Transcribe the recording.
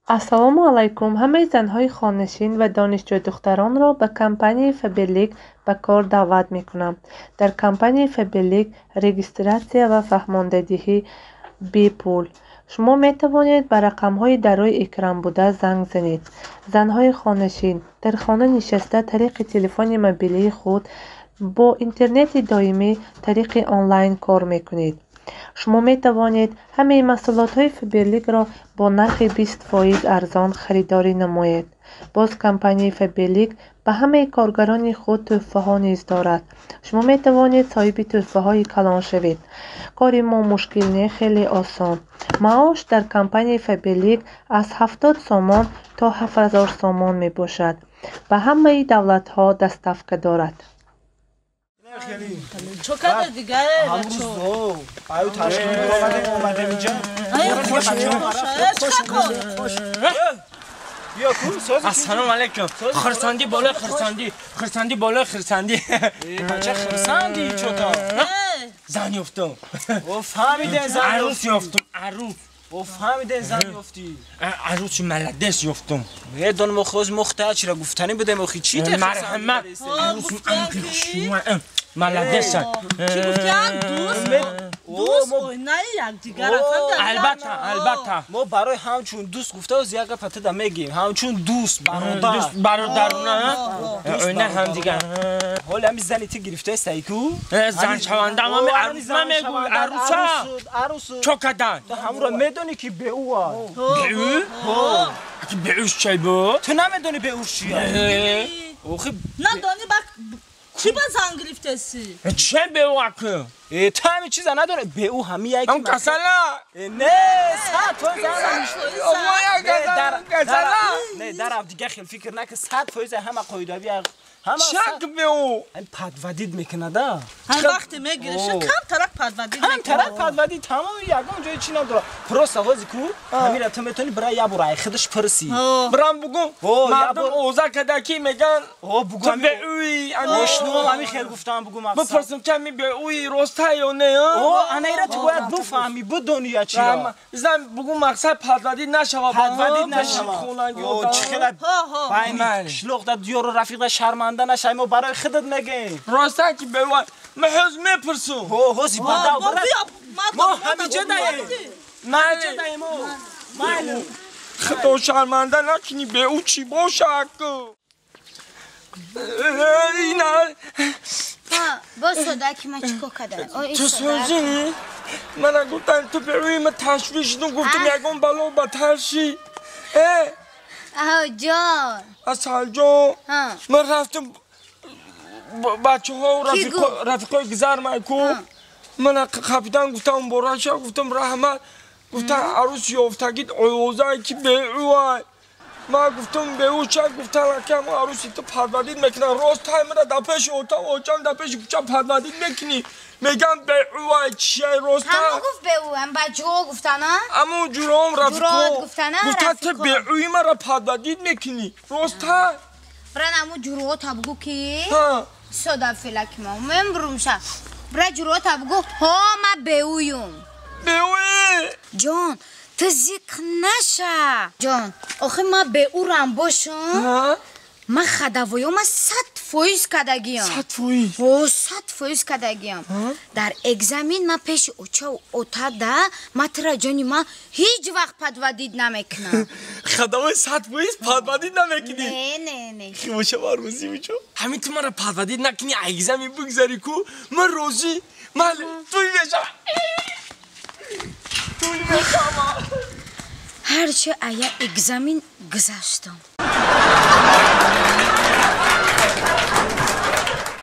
Ассалому алайкум! Ҳамаи занҳои хонашин ва донишҷӯдухтаронро ба компанияи Фаберлик ба кор даъват мекунам. Дар компанияи Фаберлик регистратсия ва фаҳмондадиҳӣ бепул. Шумо метавонед ба рақамҳои дар рӯи экран буда занг занед. Занҳои хонашин дар хона нишаста тариқи телефони мобилии худ бо интернети доимӣ тариқи онлайн кор мекунед. Шумо метавонед ҳамаи маҳсулотҳои Фаберликро бо нархи 20% арзон харидорӣ намоед. Боз компанияи Фаберлик ба ҳамаи коргарони худ тӯҳфаҳо низ дорад. Шумо метавонед соҳиби тӯҳфаҳои калон шавед. Кори мо мушкил не, хеле осон. Маош дар компанияи Фаберлик аз 70 сомон то 7000 сомон мебошад. Ба ҳамаи давлатҳо доставка дорад. Чо када дигар бачо? Аю ташкил омадем, омадем инҷа. Хош. Ассалому алайкум. Хурсандӣ болои хурсандӣ, хурсандӣ болои хурсандӣ. Бача хурсандӣ чото? Зан ёфтам. О фаҳмидем зан. Арӯс ёфтам, арӯс. О фаҳмидем зан ёфтӣ. Арӯси молодец ёфтам. Медонам охоз мухта чира гуфтанӣ будем охи чӣ те марҳамат. Арӯсум анқи молодец. Чӣ гуфтан дӯст? Дӯст оинаи якдигар ҳастанд. Албатта, албатта. Мо барои ҳамчун дӯст гуфта оз як гапа тада мегем. Ҳамчун дӯст, бародар. Дӯст бародарона, оина ҳамдигар. Ҳоли ҳами зани ту гирифтаи сайку? Зан шаванда ҳами арӯс намегӯй, арӯса. Арӯс. Чо кадан? Ту ҳамуро медонӣ ки бе ӯ а? Бе ӯ? Аки бе ӯш чай бу? Ту намедонӣ бе ӯш чия? Охи надонӣ ба чӣ ба зан гирифтаси? Че бе ӯ акы? Ту ҳами чиза надорӣ? Бе ӯ ҳами яке Ам касала? Не, 100% Касала? Не, дар дигар хел фикр накун, 100% ҳама қоидави ҳама Чак бе ӯ? Ҳам подводить мекунада. Ҳам вақте мегириша кам тарак подводить мекунад. Кам тарак подводить тамом ягон ҷои чӣ надорад. Просто ҳози ку ҳамира ту метавонӣ бира як бор ай худаш пурсӣ. Бирам бугум. Мардум овоза када ки меган бугум ту бе ӯи ошноам ҳами хел гуфтам бугум афсар. Бипурсам ки ҳами бе ӯи роста ё не? Ана ира ту бояд буфаҳмӣ, бидонӣ я чиро. Зан бугум мақсад подводить нашава. Подводить нашава. Чӣ хела байни қишлоқда диёру рафиқда шарманда нашай, мо барои худат мегӯем. Роста ки бе ӯ ман ҳоз мепурсум. Ҳози бадав брат. Мо ҳамиҷа даем. Ҳамиҷа даем. Майли. Худо шарманда накунӣ, бе ӯ чӣ боша аку? Ина. Боз сода ки ман чӣ кор кардам? Ту сӯзӣ? Мана гуфтам ту бе ӯи ман ташвиш шудум, гуфтам ягон бало ба тарши. Аҳо ҷон. Асалҷон. Ман рафтам бачаҳо рафиқои гузар ку. Мана капитан гуфтам муборак шав, гуфтам раҳмат. Гуфтам арӯс ёфтагит овозае ки бе ӯ ай. Ман гуфтам бе ӯ ча? Гуфтам акам арӯси ту подводить мекунад. Рост таймера дар пеши отам очам дар пеши кӯча подводить мекунӣ. Мегам бе ӯ ай чия рост? Ҳамо гуфт бе ӯ, ам бачаҳо гуфтана? Амо ҷуроам рафиқо. Гуфтана гуфтан ту бе ӯи мара подводить мекунӣ. Рост ай? Бран аму ҷуроата бугу ки сода филаки ма мембурумша. Бра ҷуроата бугу ҳо ма бе ӯюм. Бе ӯи? Ҷон, ту зиқ наша. Ҷон, охи ма бе ӯрам бошум. Ман хадавоёма 100% кардагиям. 100%? Ҳо, 100% кардагиям. Дар экзамен ман пеши очаву отада ма тура ҷони ман ҳеҷ вақт подводить намекунам. Хадавои 100% подводить намекунӣ? Не, не, не. Химоша ман розӣ мечо. Ҳамин ту мара подводить накунӣ, экзамен бигзарӣ ку, ман розӣ. Майли, туй мешавам. Туй мешавам. Ҳарчи ая экзамен гузаштам.